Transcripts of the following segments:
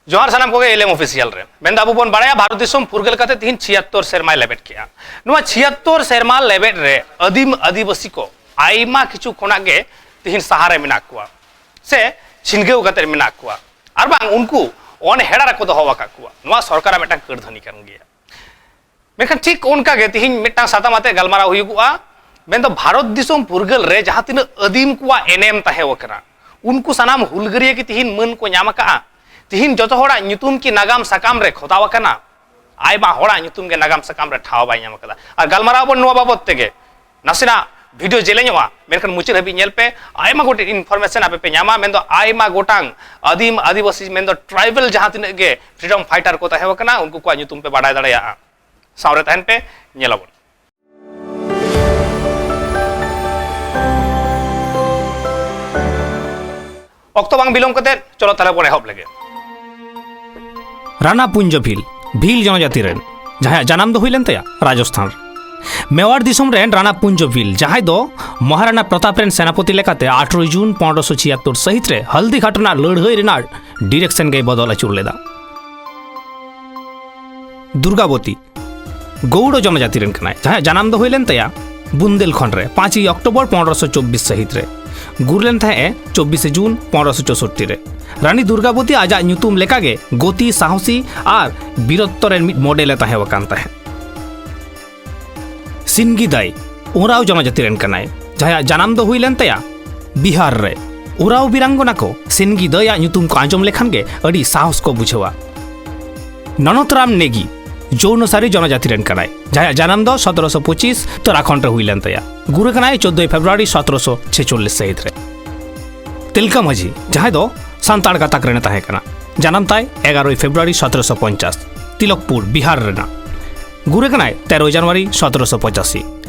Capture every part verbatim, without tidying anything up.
ᱡᱚᱦᱟᱨ ᱥᱟᱱᱟᱢ ᱠᱚᱜᱮ ᱮᱞ ᱮᱢ ᱚᱯᱷᱤᱥᱤᱭᱟᱞ ᱨᱮ᱾ ᱢᱮᱱᱫᱚ ᱟᱵᱚ ᱵᱚᱱ ᱵᱟᱲᱟᱭᱟ ᱵᱷᱟᱨᱚᱛ ᱫᱤᱥᱚᱢ ᱯᱷᱩᱨᱜᱟᱹᱞ ᱠᱟᱛᱮ ᱛᱤᱦᱤᱧ ᱪᱷᱤᱭᱟᱛᱛᱳᱨ ᱥᱮᱨᱢᱟᱭ ᱞᱮᱵᱮᱫ ᱠᱮᱜᱼᱟ᱾ ᱱᱚᱣᱟ ᱪᱷᱤᱭᱟᱛᱛᱳᱨ ᱥᱮᱨᱢᱟ ᱞᱮᱵᱮᱫ ᱨᱮ ᱟᱹᱫᱤᱢ ᱟᱹᱫᱤᱵᱟᱹᱥᱤ ᱠᱚ ᱟᱭᱢᱟ ᱠᱤᱪᱷᱩ ᱠᱷᱚᱱᱟᱜ ᱜᱮ ᱛᱤᱦᱤᱧ ᱥᱟᱦᱟᱨᱮ ᱢᱮᱱᱟᱜ ᱠᱚᱣᱟ ᱥᱮ ᱪᱷᱤᱱᱜᱟᱹᱣ ᱠᱟᱛᱮ ᱢᱮᱱᱟᱜ ᱠᱚᱣᱟ, ᱟᱨ ᱵᱟᱝ ᱩᱱᱠᱩ ᱚᱱᱦᱮᱲᱟ ᱨᱮᱠᱚ ᱫᱚᱦᱚ ᱟᱠᱟᱫ ᱠᱚᱣᱟ᱾ ᱱᱚᱣᱟ ᱥᱚᱨᱠᱟᱨᱟᱜ ᱢᱤᱫᱴᱟᱝ ᱠᱟᱹᱨᱫᱷᱟᱹᱱᱤ ᱠᱟᱱ ᱜᱮᱭᱟ᱾ ᱢᱮᱱᱠᱷᱟᱱ ᱴᱷᱤᱠ ᱚᱱᱠᱟ ᱜᱮ ᱛᱤᱦᱤᱧ ᱢᱤᱫᱴᱟᱝ ᱥᱟᱛᱟᱢ ᱟᱛᱮ ᱜᱟᱞᱢᱟᱨᱟᱣ ᱦᱩᱭᱩᱜᱼᱟ, ᱢᱮᱱᱫᱚ ᱵᱷᱟᱨᱚᱛ ᱫᱤᱥᱚᱢ ᱯᱷᱩᱨᱜᱟᱹᱞ ᱨᱮ ᱡᱟᱦᱟᱸ ᱛᱤᱱᱟᱹᱜ ᱟᱹᱫᱤᱢ ᱠᱚᱣᱟᱜ ᱮᱱᱮᱢ ᱛᱟᱦᱮᱸ ᱟᱠᱟᱱᱟ, ᱩᱱᱠᱩ ᱥᱟᱱᱟᱢ ᱦᱩᱞᱜᱟᱹᱨᱤᱭᱟᱹ ᱜᱮ ᱛᱤᱦᱤᱧ ᱢᱟᱹᱱ ᱠᱚ ᱧᱟᱢ ᱟᱠᱟᱫᱼᱟ᱾ ᱛᱤᱦᱤᱧ ᱡᱚᱛᱚ ᱦᱚᱲᱟᱜ ᱧᱩᱛᱩᱢ ᱠᱤ ᱱᱟᱜᱟᱢ ᱥᱟᱠᱟᱢ ᱨᱮ ᱠᱷᱚᱫᱟᱣ ᱟᱠᱟᱱᱟ? ᱟᱭᱢᱟ ᱦᱚᱲᱟᱜ ᱧᱩᱛᱩᱢ ᱜᱮ ᱱᱟᱜᱟᱢ ᱥᱟᱠᱟᱢ ᱨᱮ ᱴᱷᱟᱶ ᱵᱟᱭ ᱧᱟᱢ ᱟᱠᱟᱫᱟ᱾ ᱟᱨ ᱜᱟᱞᱢᱟᱨᱟᱣ ᱟᱵᱚᱱ ᱱᱚᱣᱟ ᱵᱟᱵᱚᱛ ᱛᱮᱜᱮ᱾ ᱱᱟᱥᱮᱱᱟᱜ ᱵᱷᱤᱰᱤᱭᱳ ᱡᱮᱞᱮᱧᱚᱜᱼᱟ, ᱢᱮᱱᱠᱷᱟᱱ ᱢᱩᱪᱟᱹᱫ ᱦᱟᱹᱵᱤᱡ ᱧᱮᱞ ᱯᱮ᱾ ᱟᱭᱢᱟ ᱜᱚᱴᱮᱡ ᱤᱱᱯᱷᱚᱨᱢᱮᱥᱚᱱ ᱟᱯᱮ ᱯᱮ ᱧᱟᱢᱟ, ᱢᱮᱱᱫᱚ ᱟᱭᱢᱟ ᱜᱚᱴᱟᱝ ᱟᱹᱫᱤᱢ ᱟᱹᱫᱤᱵᱟᱹᱥᱤ, ᱢᱮᱱᱫᱚ ᱴᱨᱟᱭᱵᱟᱞ ᱡᱟᱦᱟᱸ ᱛᱤᱱᱟᱹᱜ ᱜᱮ ᱯᱷᱨᱤᱰᱚᱢ ᱯᱷᱟᱭᱴᱟᱨ ᱠᱚ ᱛᱟᱦᱮᱸ ᱠᱟᱱᱟ, ᱩᱱᱠᱩ ᱠᱚᱣᱟᱜ ᱧᱩᱛᱩᱢ ᱯᱮ ᱵᱟᱰᱟᱭ ᱫᱟᱲᱮᱭᱟᱜᱼᱟ᱾ ᱥᱟᱶᱨᱮ ᱛᱟᱦᱮᱱ ᱯᱮ, ᱧᱮᱞᱟᱵᱚᱱ᱾ ᱚᱠᱛᱚ ᱵᱟᱝ ᱵᱤᱞᱚᱢ ᱠᱟᱛᱮ ᱪᱚᱞᱚ ᱛᱟᱦᱞᱮ ᱵᱚᱱ ᱮᱦᱚᱵ ᱞᱮᱜᱮ᱾ ᱨᱟᱱᱟ ᱯᱩᱧᱡᱚ ᱵᱷᱤᱞ, ᱵᱷᱤᱞ ᱡᱚᱱᱚᱡᱟᱛᱤ ᱨᱮᱱ, ᱡᱟᱦᱟᱸᱭᱟᱜ ᱡᱟᱱᱟᱢ ᱫᱚ ᱦᱩᱭ ᱞᱮᱱ ᱛᱟᱭᱟ ᱨᱟᱡᱚᱥᱛᱷᱟᱱ ᱨᱮ᱾ ᱢᱮᱣᱟᱲ ᱫᱤᱥᱚᱢ ᱨᱮᱱ ᱨᱟᱱᱟ ᱯᱩᱧᱡᱚ ᱵᱷᱤᱞ, ᱡᱟᱦᱟᱸᱭ ᱫᱚ ᱢᱚᱦᱟᱨᱟᱱᱟ ᱯᱨᱚᱛᱟᱯ ᱨᱮᱱ ᱥᱮᱱᱟᱯᱚᱛᱤ ᱞᱮᱠᱟᱛᱮ ᱟᱴᱷᱨᱚᱭ ᱡᱩᱱ ᱯᱚᱱᱨᱚᱥᱚ ᱪᱷᱤᱭᱟᱛᱛᱳᱨ ᱥᱟᱹᱦᱤᱛ ᱨᱮ ᱦᱚᱞᱫᱤ ᱜᱷᱟᱴ ᱨᱮᱱᱟᱜ ᱞᱟᱹᱲᱦᱟᱹᱭ ᱨᱮᱱᱟᱜ ᱰᱤᱨᱮᱠᱥᱚᱱ ᱜᱮᱭ ᱵᱚᱫᱚᱞ ᱟᱹᱪᱩᱨ ᱞᱮᱫᱟ᱾ ᱫᱩᱨᱜᱟᱵᱚᱛᱤ, ᱜᱳᱣᱲᱚ ᱡᱚᱱᱚᱡᱟᱛᱤ ᱨᱮᱱ ᱠᱟᱱᱟᱭ, ᱡᱟᱦᱟᱸᱭᱟᱜ ᱡᱟᱱᱟᱢ ᱫᱚ ᱦᱩᱭ ᱞᱮᱱ ᱛᱟᱭᱟ ᱵᱩᱱᱫᱮᱞᱠᱷᱚᱸᱰ ᱨᱮ ᱯᱟᱸᱪᱮᱭ ᱚᱠᱴᱳᱵᱚᱨ ᱯᱚᱱᱨᱚᱥᱚ ᱪᱚᱵᱵᱤᱥ ᱥᱟᱹᱦᱤᱛ ᱨᱮ᱾ ᱜᱩᱨ ᱞᱮᱱ ᱛᱟᱦᱮᱸᱫ ᱮ ᱪᱚᱵᱵᱤᱥᱮ ᱡᱩᱱ ᱯᱚᱱᱨᱚᱥᱚ ᱪᱳᱥᱳᱴᱴᱤ ᱨᱮ᱾ ᱨᱟᱱᱤ ᱫᱩᱨᱜᱟᱵᱚᱛᱤ ᱟᱡᱟᱜ ᱧᱩᱛᱩᱢ ᱞᱮᱠᱟᱜᱮ ᱜᱚᱛᱤ, ᱥᱟᱦᱚᱥᱤ ᱟᱨ ᱵᱤᱨᱚᱛᱛᱚ ᱨᱮᱱ ᱢᱤᱫ ᱢᱚᱰᱮᱞ ᱮ ᱛᱟᱦᱮᱸ ᱟᱠᱟᱱ ᱛᱟᱦᱮᱸᱫ᱾ ᱥᱤᱱᱜᱤ ᱫᱟᱭ ᱳᱨᱟᱣ ᱡᱚᱱᱚᱡᱟᱛᱤ ᱨᱮᱱ ᱠᱟᱱᱟᱭ, ᱡᱟᱦᱟᱸᱭᱟᱜ ᱡᱟᱱᱟᱢ ᱫᱚ ᱦᱩᱭ ᱞᱮᱱ ᱛᱟᱭᱟ ᱵᱤᱦᱟᱨ ᱨᱮ᱾ ᱳᱨᱟᱣ ᱵᱤᱨᱟᱝᱜᱚᱱᱟ ᱠᱚ ᱥᱤᱱᱜᱤ ᱫᱟᱹᱭᱟᱜ ᱧᱩᱛᱩᱢ ᱠᱚ ᱟᱸᱡᱚᱢ ᱞᱮᱠᱷᱟᱱ ᱜᱮ ᱟᱹᱰᱤ ᱥᱟᱦᱚᱥ ᱠᱚ ᱵᱩᱡᱷᱟᱹᱣᱟ᱾ ᱱᱚᱱᱚᱛᱨᱟᱢ ᱱᱮᱜᱤ ᱡᱳᱣᱱᱚᱥᱟᱨᱤ ᱡᱚᱱᱚᱡᱟᱛᱤ ᱨᱮᱱ ᱠᱟᱱᱟᱭ, ᱡᱟᱦᱟᱸᱭᱟᱜ ᱡᱟᱱᱟᱢ ᱫᱚ ᱥᱚᱛᱨᱚᱥᱚ ᱯᱚᱸᱪᱤᱥ ᱩᱛᱛᱚᱨᱟᱠᱷᱚᱸᱰ ᱨᱮ ᱦᱩᱭ ᱞᱮᱱ ᱛᱟᱭᱟ᱾ ᱜᱩᱨ ᱟᱠᱟᱱᱟᱭ ᱪᱳᱫᱫᱳᱭ ᱯᱷᱮᱵᱽᱨᱩᱣᱟᱨᱤ ᱥᱚᱛᱨᱚᱥᱚ ᱪᱷᱮᱪᱚᱞᱞᱤᱥ ᱥᱟᱹᱦᱤᱛ ᱨᱮ᱾ ᱛᱤᱞᱠᱟᱹ ᱢᱟᱹᱡᱷᱤ, ᱡᱟᱦᱟᱸᱭ ᱫᱚ ᱥᱟᱱᱛᱟᱲ ᱜᱟᱛᱟᱠ ᱨᱮᱱ ᱮ ᱛᱟᱦᱮᱸ ᱠᱟᱱᱟ, ᱡᱟᱱᱟᱢ ᱛᱟᱭ ᱮᱜᱟᱨᱳᱭ ᱯᱷᱮᱵᱽᱨᱩᱣᱟᱨᱤ ᱥᱚᱛᱨᱚᱥᱚ ᱯᱚᱧᱪᱟᱥ, ᱛᱤᱞᱚᱠᱯᱩᱨ, ᱵᱤᱦᱟᱨ ᱨᱮᱱᱟᱜ᱾ ᱜᱩᱨ ᱟᱠᱟᱱᱟᱭ ᱛᱮᱨᱚᱭ ᱡᱟᱱᱩᱣᱟᱨᱤ ᱥᱚᱛᱨᱚᱥᱚ ᱯᱚᱸᱪᱟᱥᱤ᱾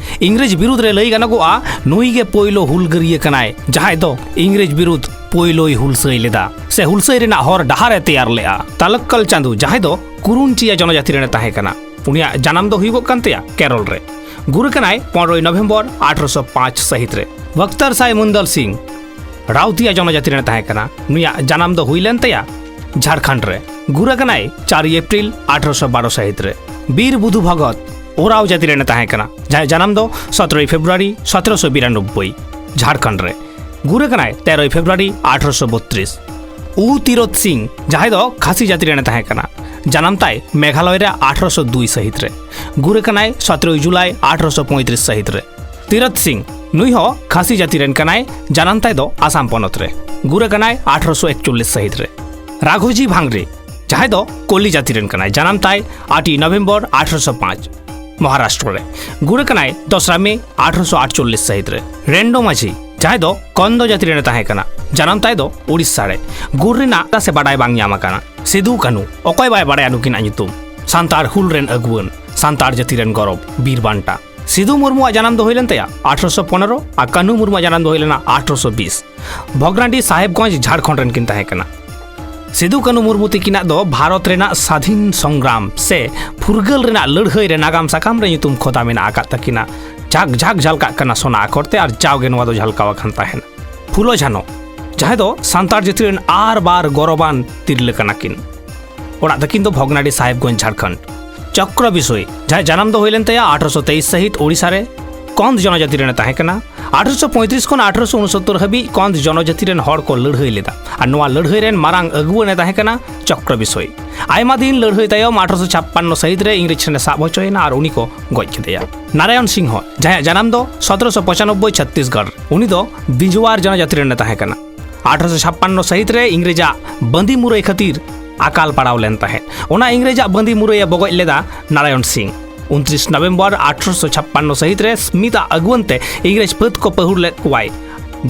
ᱤᱝᱨᱮᱡᱽ ᱵᱤᱨᱩᱫᱽ ᱨᱮ ᱞᱟᱹᱭ ᱜᱟᱱᱚᱜᱚᱜᱼᱟ, ᱱᱩᱭ ᱜᱮ ᱯᱳᱭᱞᱳ ᱦᱩᱞᱜᱟᱹᱨᱤᱭᱟᱹ ᱠᱟᱱᱟᱭ, ᱡᱟᱦᱟᱸᱭ ᱫᱚ ᱤᱝᱨᱮᱡᱽ ᱵᱤᱨᱩᱫᱽ ᱯᱳᱭᱞᱳᱭ ᱦᱩᱞᱥᱟᱹᱭ ᱞᱮᱫᱟ ᱥᱮ ᱦᱩᱞᱥᱟᱹᱭ ᱨᱮᱱᱟᱜ ᱦᱚᱨ ᱰᱟᱦᱟᱨ ᱮ ᱛᱮᱭᱟᱨ ᱞᱮᱫᱼᱟ᱾ ᱛᱟᱞᱟᱠᱠᱟᱞ ᱪᱟᱸᱫᱩ, ᱡᱟᱦᱟᱸᱭ ᱫᱚ ᱠᱩᱨᱩᱱᱪᱤᱭᱟ ᱡᱚᱱᱚᱡᱟᱛᱤ ᱨᱮᱱ ᱮ ᱛᱟᱦᱮᱸ ᱠᱟᱱᱟ, ᱩᱱᱤᱭᱟᱜ ᱡᱟᱱᱟᱢ ᱫᱚ ᱦᱩᱭᱩᱜᱚᱜ ᱠᱟᱱ ᱛᱟᱭᱟ ᱠᱮᱨᱚᱞ ᱨᱮ᱾ ᱜᱩᱨ ᱟᱠᱟᱱᱟᱭ ᱯᱚᱱᱨᱚᱭ ᱱᱚᱵᱷᱮᱢᱵᱚᱨ ᱟᱴᱷᱨᱚᱥᱚ ᱯᱟᱸᱪ ᱥᱟᱹᱦᱤᱛ ᱨᱮ᱾ ᱵᱚᱠᱛᱟᱨ ᱥᱟᱭ ᱢᱩᱱᱫᱚᱞ ᱥᱤᱝ ᱨᱟᱣᱛᱤᱭᱟ ᱡᱚᱱᱚᱡᱟᱛᱤ ᱨᱮᱱ ᱮ ᱛᱟᱦᱮᱸ ᱠᱟᱱᱟ᱾ ᱱᱩᱭᱟᱜ ᱡᱟᱱᱟᱢ ᱫᱚ ᱦᱩᱭ ᱞᱮᱱ ᱛᱟᱭᱟ ᱡᱷᱟᱲᱠᱷᱚᱸᱰ ᱨᱮ᱾ ᱜᱩᱨ ᱟᱠᱟᱱᱟᱭ ᱪᱟᱨ ᱮᱯᱨᱤᱞ ᱟᱴᱷᱨᱚᱥᱚ ᱵᱟᱨᱚ ᱥᱟᱹᱦᱤᱛ ᱨᱮ᱾ ᱵᱤᱨ ᱵᱩᱫᱷᱩ ᱵᱷᱚᱜᱚᱛ ᱳᱨᱟᱣ ᱡᱟᱹᱛᱤ ᱨᱮᱱ ᱮ ᱛᱟᱦᱮᱸ ᱠᱟᱱᱟ, ᱡᱟᱦᱟᱸᱭ ᱡᱟᱱᱟᱢ ᱫᱚ ᱥᱚᱛᱨᱚᱭ ᱯᱷᱮᱵᱽᱨᱩᱣᱟᱨᱤ ᱥᱚᱛᱨᱚᱥᱚ ᱵᱤᱨᱟᱱᱚᱵᱵᱳᱭ, ᱡᱷᱟᱲᱠᱷᱚᱸᱰ ᱨᱮ᱾ ᱜᱩᱨ ᱟᱠᱟᱱᱟᱭ ᱛᱮᱨᱚᱭ ᱯᱷᱮᱵᱽᱨᱩᱣᱟᱨᱤ ᱟᱴᱷᱨᱚᱥᱚ ᱵᱚᱛᱨᱤᱥ᱾ ᱩ ᱛᱤᱨᱳᱛ ᱥᱤᱝ, ᱡᱟᱦᱟᱸᱭ ᱫᱚ ᱠᱷᱟᱥᱤ ᱡᱟᱹᱛᱤ ᱨᱮᱱ ᱮ ᱛᱟᱦᱮᱸ ᱠᱟᱱᱟ, ᱡᱟᱱᱟᱢ ᱛᱟᱭ ᱢᱮᱜᱷᱟᱞᱚᱭ ᱨᱮ ᱟᱴᱷᱨᱚᱥᱚ ᱫᱩᱭ ᱥᱟᱹᱦᱤᱛ ᱨᱮ᱾ ᱜᱩᱨ ᱟᱠᱟᱱᱟᱭ ᱥᱚᱛᱨᱚᱭ ᱡᱩᱞᱟᱭ ᱟᱴᱷᱨᱚᱥᱚ ᱯᱚᱸᱭᱛᱨᱤᱥ ᱥᱟᱹᱦᱤᱛ ᱨᱮ᱾ ᱛᱤᱨᱳᱛ ᱥᱤᱝ, ᱱᱩᱭ ᱦᱚᱸ ᱠᱷᱟᱥᱤ ᱡᱟᱹᱛᱤ ᱨᱮᱱ ᱠᱟᱱᱟᱭ, ᱡᱟᱱᱟᱢ ᱛᱟᱭ ᱫᱚ ᱟᱥᱟᱢ ᱯᱚᱱᱚᱛ ᱨᱮ᱾ ᱜᱩᱨ ᱟᱠᱟᱱᱟᱭ ᱟᱴᱷᱨᱚᱥᱚ ᱮᱠᱪᱚᱞᱞᱤᱥ ᱥᱟᱹᱦᱤᱛ ᱨᱮ᱾ ᱨᱟᱜᱷᱳᱡᱤ ᱵᱷᱟᱝᱨᱮ, ᱡᱟᱦᱟᱸᱭ ᱫᱚ ᱠᱚᱞᱤ ᱡᱟᱹᱛᱤ ᱨᱮᱱ ᱠᱟᱱᱟᱭ, ᱡᱟᱱᱟᱢ ᱛᱟᱭ ᱟᱴᱮᱭ ᱱᱚᱵᱷᱮᱢᱵᱚᱨ ᱟᱴᱷᱨᱚᱥᱚ ᱯᱟᱸᱪ, ᱢᱚᱦᱟᱨᱟᱥᱴᱨᱚ ᱨᱮ᱾ ᱜᱩᱨ ᱟᱠᱟᱱᱟᱭ ᱫᱚᱥᱨᱟ ᱢᱮ ᱟᱴᱷᱨᱚᱥᱚ ᱟᱴᱪᱚᱞᱞᱤᱥ ᱥᱟᱹᱦᱤᱛ ᱨᱮ᱾ ᱨᱮᱱᱰᱳ ᱢᱟᱹᱡᱷᱤ, ᱡᱟᱦᱟᱸᱭ ᱫᱚ ᱠᱚᱱᱫᱚ ᱡᱟᱹᱛᱤ ᱨᱮᱱ ᱮ ᱛᱟᱦᱮᱸ ᱠᱟᱱᱟ, ᱡᱟᱱᱟᱢ ᱛᱟᱭ ᱫᱚ ᱳᱰᱤᱥᱟ ᱨᱮ᱾ ᱜᱩᱨ ᱨᱮᱱᱟᱜ ᱥᱮ ᱵᱟᱰᱟᱭ ᱵᱟᱝ ᱧᱟᱢ ᱟᱠᱟᱱᱟ᱾ ᱥᱤᱫᱩ ᱠᱟᱹᱱᱦᱩ, ᱚᱠᱚᱭ ᱵᱟᱭ ᱵᱟᱲᱟᱭᱟ ᱱᱩᱠᱤᱱᱟᱜ ᱧᱩᱛᱩᱢ? ᱥᱟᱱᱛᱟᱲ ᱦᱩᱞ ᱨᱮᱱ ᱟᱹᱜᱩᱣᱟᱹᱱ, ᱥᱟᱱᱛᱟᱲ ᱡᱟᱹᱛᱤ ᱨᱮᱱ ᱜᱚᱨᱚᱵᱽ, ᱵᱤᱨ ᱵᱟᱱᱴᱟ᱾ ᱥᱤᱫᱩ ᱢᱩᱨᱢᱩᱣᱟᱜ ᱡᱟᱱᱟᱢ ᱫᱚ ᱦᱩᱭ ᱞᱮᱱ ᱛᱟᱭᱟ ᱟᱴᱷᱨᱚᱥᱚ ᱯᱚᱱᱮᱨᱚ ᱟᱨ ᱠᱟᱹᱱᱦᱩ ᱢᱩᱨᱢᱩᱣᱟᱜ ᱡᱟᱱᱟᱢ ᱫᱚ ᱦᱩᱭ ᱞᱮᱱᱟ ᱟᱴᱷᱨᱚᱥᱚ ᱵᱤᱥ᱾ ᱵᱷᱚᱜᱽᱱᱟᱰᱤ ᱥᱟᱦᱮᱵᱽᱜᱚᱸᱡᱽ, ᱡᱷᱟᱲᱠᱷᱚᱸᱰ ᱨᱮᱱ ᱠᱤᱱ ᱛᱟᱦᱮᱸ ᱠᱟᱱᱟ᱾ ᱥᱤᱫᱩ ᱠᱟᱹᱱᱦᱩ ᱢᱩᱨᱢᱩ ᱛᱤᱠᱤᱱᱟᱜ ᱫᱚ ᱵᱷᱟᱨᱚᱛ ᱨᱮᱱᱟᱜ ᱥᱟᱫᱷᱤᱱ ᱥᱚᱝᱜᱨᱟᱢ ᱥᱮ ᱯᱷᱩᱨᱜᱟᱹᱞ ᱨᱮᱱᱟᱜ ᱞᱟᱹᱲᱦᱟᱹᱭ ᱨᱮ ᱱᱟᱜᱟᱢ ᱥᱟᱠᱟᱢ ᱨᱮ ᱧᱩᱛᱩᱢ ᱠᱷᱚᱫᱟ ᱢᱮᱱᱟᱜ ᱟᱠᱟᱫ ᱛᱟᱹᱠᱤᱱᱟ᱾ ᱡᱷᱟᱠ ᱡᱷᱟᱠ ᱡᱷᱟᱞᱠᱟᱜ ᱠᱟᱱᱟ ᱥᱚᱱᱟ ᱟᱠᱷᱚᱨ ᱛᱮ, ᱟᱨ ᱡᱟᱣᱜᱮ ᱱᱚᱣᱟ ᱫᱚ ᱡᱷᱟᱞᱠᱟᱣ ᱟᱠᱟᱱ ᱛᱟᱦᱮᱱᱟ᱾ ᱯᱷᱩᱞᱳ ᱡᱷᱟᱱᱚ, ᱡᱟᱦᱟᱸᱭ ᱫᱚ ᱥᱟᱱᱛᱟᱲ ᱡᱟᱹᱛᱤ ᱨᱮᱱ ᱟᱨ ᱵᱟᱨ ᱜᱚᱨᱚᱵᱟᱱ ᱛᱤᱨᱞᱟᱹ ᱠᱟᱱᱟ ᱠᱤᱱ᱾ ᱚᱲᱟᱜ ᱛᱟᱹᱠᱤᱱ ᱫᱚ ᱵᱷᱚᱜᱽᱱᱟᱰᱤ ᱥᱟᱦᱮᱵᱽᱜᱚᱸᱡᱽ, ᱡᱷᱟᱲᱠᱷᱚᱸᱰ᱾ ᱪᱚᱠᱨᱚ ᱵᱤᱥᱚᱭ, ᱡᱟᱦᱟᱸᱭ ᱡᱟᱱᱟᱢ ᱫᱚ ᱦᱩᱭ ᱞᱮᱱ ᱛᱟᱭᱟ ᱟᱴᱷᱨᱚᱥᱚ ᱛᱮᱭᱤᱥ ᱥᱟᱹᱦᱤᱛ ᱳᱰᱤᱥᱟ ᱨᱮ, ᱠᱚᱸᱫᱽ ᱡᱚᱱᱚᱡᱟᱹᱛᱤ ᱨᱮᱱ ᱮ ᱛᱟᱦᱮᱸ ᱠᱟᱱᱟ᱾ ᱟᱴᱷᱨᱚᱥᱚ ᱯᱚᱸᱭᱛᱨᱤᱥ ᱠᱷᱚᱱ ᱟᱴᱷᱨᱚᱥᱚ ᱩᱱᱥᱚᱛᱛᱚᱨ ᱦᱟᱹᱵᱤᱡ ᱠᱚᱸᱫᱽ ᱡᱚᱱᱚᱡᱟᱹᱛᱤ ᱨᱮᱱ ᱦᱚᱲ ᱠᱚ ᱞᱟᱹᱲᱦᱟᱹᱭ ᱞᱮᱫᱟ, ᱟᱨ ᱱᱚᱣᱟ ᱞᱟᱹᱲᱦᱟᱹᱭ ᱨᱮᱱ ᱢᱟᱨᱟᱝ ᱟᱹᱜᱩᱣᱟᱹᱱ ᱮ ᱛᱟᱦᱮᱸ ᱠᱟᱱᱟ ᱪᱚᱠᱨᱚ ᱵᱤᱥᱚᱭ᱾ ᱟᱭᱢᱟ ᱫᱤᱱ ᱞᱟᱹᱲᱦᱟᱹᱭ ᱛᱟᱭᱚᱢ ᱟᱴᱷᱨᱚᱥᱚ ᱪᱷᱟᱯᱯᱟᱱᱱᱚ ᱥᱟᱹᱦᱤᱛ ᱨᱮ ᱤᱝᱨᱮᱡᱽ ᱴᱷᱮᱱ ᱮ ᱥᱟᱵ ᱦᱚᱪᱚᱭᱮᱱᱟ ᱟᱨ ᱩᱱᱤ ᱠᱚ ᱜᱚᱡ ᱠᱮᱫᱮᱭᱟ᱾ ᱱᱟᱨᱟᱭᱚᱱ ᱥᱤᱝᱦᱚ, ᱡᱟᱦᱟᱸᱭᱟᱜ ᱡᱟᱱᱟᱢ ᱫᱚ ᱥᱚᱛᱨᱚᱥᱚ ᱯᱚᱸᱪᱟᱱᱚᱵᱵᱳᱭ ᱪᱷᱚᱛᱛᱤᱥᱜᱚᱲ ᱨᱮ, ᱩᱱᱤ ᱫᱚ ᱵᱤᱡᱣᱟᱨ ᱡᱚᱱᱚᱡᱟᱹᱛᱤ ᱨᱮᱱ ᱮ ᱛᱟᱦᱮᱸ ᱠᱟᱱᱟ᱾ ᱟᱴᱷᱨᱚᱥᱚ ᱪᱷᱟᱯᱯᱟᱱᱱᱚ ᱥᱟᱹᱦᱤᱛ ᱨᱮ ᱤᱝᱨᱮᱡᱟᱜ ᱵᱟᱸᱫᱤ ᱢᱩᱨᱟᱹᱭ ᱠᱷᱟᱹᱛᱤᱨ ᱟᱠᱟᱞ ᱯᱟᱲᱟᱣ ᱞᱮᱱ ᱛᱟᱦᱮᱸᱫ᱾ ᱚᱱᱟ ᱤᱝᱨᱮᱡᱟᱜ ᱵᱟᱸᱫᱤ ᱢᱩᱨᱟᱹᱭ ᱮ ᱵᱚᱜᱚᱡ ᱞᱮᱫᱟ ᱱᱟᱨᱟᱭᱚᱱ ᱥᱤᱝ᱾ ᱩᱱᱛᱨᱤᱥ ᱱᱚᱵᱷᱮᱢᱵᱚᱨ ᱟᱴᱷᱨᱚᱥᱚ ᱪᱷᱟᱯᱯᱟᱱᱱᱚ ᱥᱟᱹᱦᱤᱛ ᱨᱮ ᱥᱢᱤᱛᱷ ᱟᱜ ᱟᱹᱜᱩᱣᱟᱹᱱ ᱛᱮ ᱤᱝᱨᱮᱡᱽ ᱯᱷᱟᱹᱫ ᱠᱚ ᱯᱟᱹᱦᱩᱲ ᱞᱮᱫ ᱠᱚᱣᱟᱭ᱾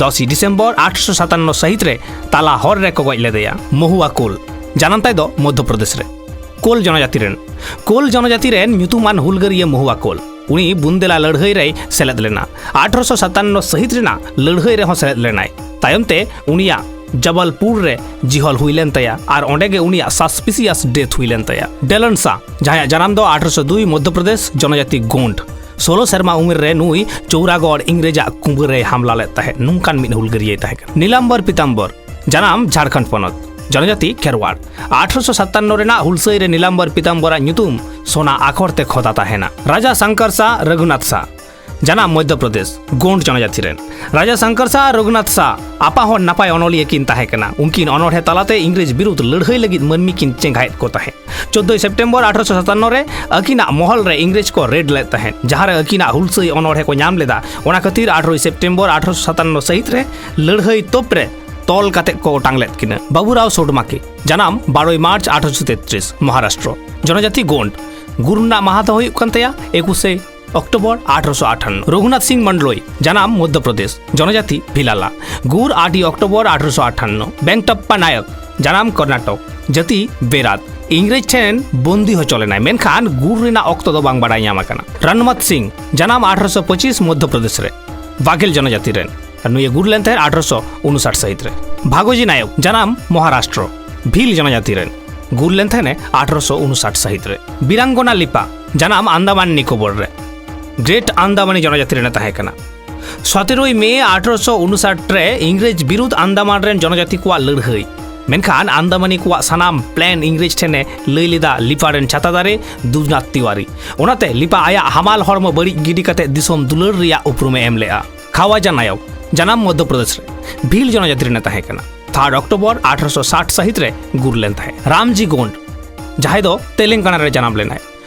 ᱫᱚᱥᱮᱭ ᱰᱤᱥᱮᱢᱵᱚᱨ ᱟᱴᱷᱨᱚᱥᱚ ᱥᱟᱛᱟᱱᱱᱚ ᱥᱟᱹᱦᱤᱛ ᱨᱮ ᱛᱟᱞᱟ ᱦᱚᱨ ᱨᱮᱠᱚ ᱜᱚᱡ ᱞᱮᱫᱮᱭᱟ᱾ ᱢᱚᱦᱩᱣᱟ ᱠᱳᱞ, ᱡᱟᱱᱟᱢ ᱛᱟᱭ ᱫᱚ ᱢᱚᱫᱽᱫᱷᱚ ᱯᱨᱚᱫᱮᱥ ᱨᱮ᱾ ᱠᱳᱞ ᱡᱚᱱᱚᱡᱟᱹᱛᱤ ᱨᱮᱱ, ᱠᱳᱞ ᱡᱚᱱᱚᱡᱟᱹᱛᱤ ᱨᱮᱱ ᱧᱩᱛᱩᱢᱟᱱ ᱦᱩᱞᱜᱟᱹᱨᱤᱭᱟᱹ ᱢᱚᱦᱩᱣᱟ ᱠᱳᱞ᱾ ᱩᱱᱤ ᱵᱩᱱᱫᱮᱞᱟ ᱞᱟᱹᱲᱦᱟᱹᱭ ᱨᱮᱭ ᱥᱮᱞᱮᱫ ᱞᱮᱱᱟ᱾ ᱟᱴᱷᱨᱚᱥᱚ ᱥᱟᱛᱟᱱᱱᱚ ᱥᱟᱹᱦᱤᱛ ᱨᱮᱱᱟᱜ ᱞᱟᱹᱲᱦᱟᱹᱭ ᱨᱮᱦᱚᱸ ᱥᱮᱞᱮᱫ ᱞᱮᱱᱟᱭ᱾ ᱛᱟᱭᱚᱢ ᱛᱮ ᱩᱱᱤᱭᱟᱜ ᱡᱚᱵᱚᱞᱯᱩᱨ ᱨᱮ ᱡᱤᱦᱚᱞ ᱦᱩᱭ ᱞᱮᱱ ᱛᱟᱭᱟ ᱟᱨ ᱚᱸᱰᱮ ᱜᱮ ᱩᱱᱤᱭᱟᱜ suspicious death ᱦᱩᱭ ᱞᱮᱱ ᱛᱟᱭᱟ᱾ ᱰᱮᱞᱚᱱ ᱥᱟ, ᱡᱟᱦᱟᱸᱭᱟᱜ ᱡᱟᱱᱟᱢ ᱫᱚ ᱟᱴᱷᱨᱚᱥᱚ ᱫᱩᱭ ᱢᱚᱫᱽᱫᱷᱚ ᱯᱨᱚᱫᱮᱥ, ᱡᱚᱱᱚᱡᱟᱹᱛᱤ ᱜᱳᱸᱰ᱾ ᱥᱳᱞᱳ ᱥᱮᱨᱢᱟ ᱩᱢᱮᱨ ᱨᱮ ᱱᱩᱭ ᱪᱳᱣᱨᱟᱜᱚᱲ ᱤᱝᱨᱮᱡᱟᱜ ᱠᱩᱸᱵᱟᱹ ᱨᱮᱭ ᱦᱟᱢᱞᱟ ᱞᱮᱫ ᱛᱟᱦᱮᱸᱫ᱾ ᱱᱚᱝᱠᱟᱱ ᱢᱤᱫ ᱦᱩᱞᱜᱟᱹᱨᱤᱭᱟᱹᱭ ᱛᱟᱦᱮᱸ ᱠᱟᱱᱟ᱾ ᱱᱤᱞᱟᱢᱵᱚᱨ ᱯᱤᱛᱟᱢᱵᱚᱨ, ᱡᱟᱱᱟᱢ ᱡᱷᱟᱲᱠᱷᱚᱸᱰ ᱯᱚᱱᱚᱛ᱾ ᱡᱚᱱᱚᱡᱟᱛᱤ ᱠᱷᱮᱨᱣᱟᱲ᱾ ᱟᱴᱷᱨᱚᱥᱚ ᱥᱟᱛᱟᱱᱱᱚ ᱨᱮᱱᱟᱜ ᱦᱩᱞᱥᱟᱹᱭ ᱨᱮ ᱱᱤᱞᱟᱢᱵᱚᱨ ᱯᱤᱛᱟᱢᱵᱚᱨᱟᱜ ᱧᱩᱛᱩᱢ ᱥᱚᱱᱟ ᱟᱠᱷᱚᱨ ᱛᱮ ᱠᱷᱚᱫᱟ ᱛᱟᱦᱮᱱᱟ᱾ ᱨᱟᱡᱟ ᱥᱟᱝᱠᱟᱨ ᱥᱟ ᱨᱚᱜᱷᱩᱱᱟᱛᱷ ᱥᱟ, ᱡᱟᱱᱟᱢ ᱢᱚᱫᱽᱫᱷᱚ ᱯᱨᱚᱫᱮᱥ, ᱜᱳᱱᱰ ᱡᱚᱱᱚᱡᱟᱛᱤ ᱨᱮᱱ᱾ ᱨᱟᱡᱟ ᱥᱟᱝᱠᱟᱨ ᱥᱟ ᱨᱚᱜᱷᱩᱱᱟᱛᱷ ᱥᱟ ᱟᱯᱟ ᱦᱚᱲ ᱱᱟᱯᱟᱭ ᱚᱱᱚᱞᱤᱭᱟᱹ ᱠᱤᱱ ᱛᱟᱦᱮᱸ ᱠᱟᱱᱟ᱾ ᱩᱱᱠᱤᱱ ᱚᱱᱚᱬᱦᱮ ᱛᱟᱞᱟᱛᱮ ᱤᱝᱨᱮᱡᱽ ᱵᱤᱨᱩᱫᱷ ᱞᱟᱹᱲᱦᱟᱹᱭ ᱞᱟᱹᱜᱤᱫ ᱢᱟᱹᱱᱢᱤ ᱠᱤᱱ ᱪᱮᱸᱜᱷᱟᱭᱮᱫ ᱠᱚ ᱛᱟᱦᱮᱸᱫ᱾ ᱪᱳᱫᱽᱫᱳᱭ ᱥᱮᱯᱴᱮᱢᱵᱚᱨ ᱟᱴᱷᱨᱚᱥᱚ ᱥᱟᱛᱟᱱᱱᱚ ᱨᱮ ᱟᱹᱠᱤᱱᱟᱜ ᱢᱚᱦᱚᱞ ᱨᱮ ᱤᱝᱨᱮᱡᱽ ᱠᱚ ᱨᱮᱰ ᱞᱮᱫ ᱛᱟᱦᱮᱸᱫ, ᱡᱟᱦᱟᱸ ᱨᱮ ᱟᱹᱠᱤᱱᱟᱜ ᱦᱩᱞᱥᱟᱹᱭ ᱚᱱᱚᱬᱦᱮ ᱠᱚ ᱧᱟᱢ ᱞᱮᱫᱟ᱾ ᱚᱱᱟ ᱠᱷᱟᱹᱛᱤᱨ ᱟᱴᱷᱨᱚᱭ ᱥᱮᱯᱴᱮᱢᱵᱚᱨ ᱟᱴᱷᱨᱚᱥᱚ ᱥᱟᱛᱟᱱᱱᱚ ᱥᱟᱹᱦᱤᱛ ᱨᱮ ᱞᱟᱹᱲᱦᱟᱹᱭ ᱛᱳᱯ ᱨᱮ ᱛᱚᱞ ᱠᱟᱛᱮ ᱠᱚ ᱚᱴᱟᱝ ᱞᱮᱫ ᱠᱤᱱᱟ᱾ ᱵᱟᱵᱩᱨᱟᱣ ᱥᱳᱰᱢᱟᱠᱮ, ᱡᱟᱱᱟᱢ ᱵᱟᱨᱚᱭ ᱢᱟᱨᱪ ᱟᱴᱷᱨᱚᱥᱚ ᱛᱮᱛᱨᱤᱥ, ᱢᱚᱦᱟᱨᱟᱥᱴᱨᱚ᱾ ᱡᱚᱱᱚᱡᱟᱛᱤ ᱜᱳᱱᱰ᱾ ᱜᱩᱨ ᱨᱮᱱᱟᱜ ᱢᱟᱦᱟ ᱫᱚ ᱦᱩᱭᱩᱜ ᱠᱟᱱ ᱛᱟᱭᱟ ᱮᱠᱩᱥᱮ ᱚᱠᱴᱳᱵᱚᱨ ᱟᱴᱷᱨᱚᱥᱚ ᱟᱴᱷᱟᱱᱱᱚ᱾ ᱨᱚᱜᱷᱩᱱᱟᱛᱷ ᱥᱤᱝ ᱢᱚᱱᱰᱞᱳᱭ, ᱡᱟᱱᱟᱢ ᱢᱚᱫᱽᱫᱷᱚ ᱯᱨᱚᱫᱮᱥ, ᱡᱚᱱᱚᱡᱟᱛᱤ ᱵᱷᱤᱞᱟᱞᱟ᱾ ᱜᱩᱨ ᱟᱴ ᱚᱠᱴᱳᱵᱚᱨ ᱟᱴᱷᱨᱚᱥᱚ ᱟᱴᱷᱟᱱᱱᱚ᱾ ᱵᱮᱝᱠᱴᱟᱯᱯᱟ ᱱᱟᱭᱚᱠ, ᱡᱟᱱᱟᱢ ᱠᱚᱨᱱᱟᱴᱚᱠ, ᱡᱟᱹᱛᱤ ᱵᱮᱨᱟᱫ᱾ ᱤᱝᱨᱮᱡᱽ ᱴᱷᱮᱱ ᱵᱚᱱᱫᱤ ᱦᱚᱪᱚ ᱞᱮᱱᱟᱭ, ᱢᱮᱱᱠᱷᱟᱱ ᱜᱩᱨ ᱨᱮᱱᱟᱜ ᱚᱠᱛᱚ ᱫᱚ ᱵᱟᱝ ᱵᱟᱰᱟᱭ ᱧᱟᱢ ᱟᱠᱟᱱᱟ᱾ ᱨᱟᱱᱢᱟᱛ ᱥᱤᱝ, ᱡᱟᱱᱟᱢ ᱟᱴᱷᱨᱚᱥᱚ ᱯᱚᱸᱪᱤᱥ, ᱢᱚᱫᱽᱫᱷᱚ ᱯᱨᱚᱫᱮᱥ ᱨᱮ, ᱵᱟᱜᱷᱮᱞ ᱡᱚᱱᱚᱡᱟᱛᱤ ᱨᱮᱱ᱾ ᱟᱨ ᱱᱩᱭᱮ ᱜᱩᱨ ᱞᱮᱱ ᱛᱟᱦᱮᱸᱫ ᱟᱴᱷᱨᱚᱥᱚ ᱩᱱᱩᱥᱟᱴ ᱥᱟᱹᱦᱤᱛ ᱨᱮ᱾ ᱵᱷᱟᱜᱚᱡᱤ ᱱᱟᱭᱚᱠ, ᱡᱟᱱᱟᱢ ᱢᱚᱦᱟᱨᱟᱥᱴᱨᱚ, ᱵᱷᱤᱞ ᱡᱚᱱᱚᱡᱟᱛᱤ ᱨᱮᱱ, ᱜᱩᱨ ᱞᱮᱱ ᱛᱟᱦᱮᱸᱱᱮ ᱟᱴᱷᱨᱚᱥᱚ ᱩᱱᱩᱥᱟᱴ ᱥᱟᱹᱦᱤᱛ ᱨᱮ᱾ ᱵᱤᱨᱟᱝᱜᱚᱱᱟ ᱞᱤᱯᱟ, ᱡᱟᱱᱟᱢ ᱟᱱᱫᱟᱢᱟᱱ ᱱᱤᱠᱳᱵᱚᱨ ᱨᱮ, ᱜᱨᱮᱴ ᱟᱱᱫᱟᱢᱟᱱᱤ ᱡᱚᱱᱚᱡᱟᱛᱤ ᱨᱮᱱᱮ ᱛᱟᱦᱮᱸ ᱠᱟᱱᱟ᱾ ᱥᱚᱛᱮᱨᱚᱭ ᱢᱮ ᱟᱴᱷᱨᱚᱥᱚ ᱩᱱᱩᱥᱟᱴ ᱨᱮ ᱤᱝᱨᱮᱡᱽ ᱵᱤᱨᱩᱫᱷ ᱟᱱᱫᱟᱢᱟᱱ ᱨᱮᱱ ᱡᱚᱱᱚᱡᱟᱛᱤ ᱠᱚᱣᱟᱜ ᱞᱟᱹᱲᱦᱟᱹᱭ᱾ ᱢᱮᱱᱠᱷᱟᱱ ᱟᱱᱫᱟᱢᱟᱱᱤ ᱠᱚᱣᱟᱜ ᱥᱟᱱᱟᱢ ᱯᱞᱮᱱ ᱤᱝᱨᱮᱡᱽ ᱴᱷᱮᱱᱮ ᱞᱟᱹᱭ ᱞᱮᱫᱟ ᱞᱤᱯᱟ ᱨᱮᱱ ᱪᱷᱟᱛᱟ ᱫᱟᱨᱮ ᱫᱩᱡᱽᱱᱟᱛᱷ ᱛᱤᱣᱟᱨᱤ᱾ ᱚᱱᱟᱛᱮ ᱞᱤᱯᱟ ᱟᱭᱟᱜ ᱦᱟᱢᱟᱞ ᱦᱚᱲᱢᱚ ᱵᱟᱹᱲᱤᱡ ᱜᱤᱰᱤ ᱠᱟᱛᱮ ᱫᱤᱥᱚᱢ ᱫᱩᱞᱟᱹᱲ ᱨᱮᱭᱟᱜ ᱩᱯᱨᱩᱢᱮ ᱮᱢ ᱞᱮᱫᱼᱟ᱾ ᱠᱷᱟᱣᱟᱡᱟ ᱱᱟᱭᱚᱠ, ᱡᱟᱱᱟᱢ ᱢᱚᱫᱽᱫᱷᱚ ᱯᱨᱚᱫᱮᱥ ᱨᱮ, ᱵᱷᱤᱞ ᱡᱚᱱᱚᱡᱟᱛᱤ ᱨᱮᱱᱮ ᱛᱟᱦᱮᱸ ᱠᱟᱱᱟ᱾ ᱛᱷᱟᱨᱰ ᱚᱠᱴᱳᱵᱚᱨ ᱟᱴᱷᱨᱚᱥᱚ ᱥᱟᱴ ᱥᱟᱹᱦᱤᱛ ᱨᱮ ᱜᱩᱨ ᱞᱮᱱ ᱛᱟᱦᱮᱸᱫ᱾ ᱨᱟᱢᱡᱤ ᱜᱳᱱᱰ, ᱡᱟᱦᱟᱸᱭ ᱫᱚ ᱛᱮᱞᱮᱝᱜᱟᱱᱟ ᱨᱮ ᱡᱟᱱᱟᱢ ᱞᱮᱱᱟᱭ,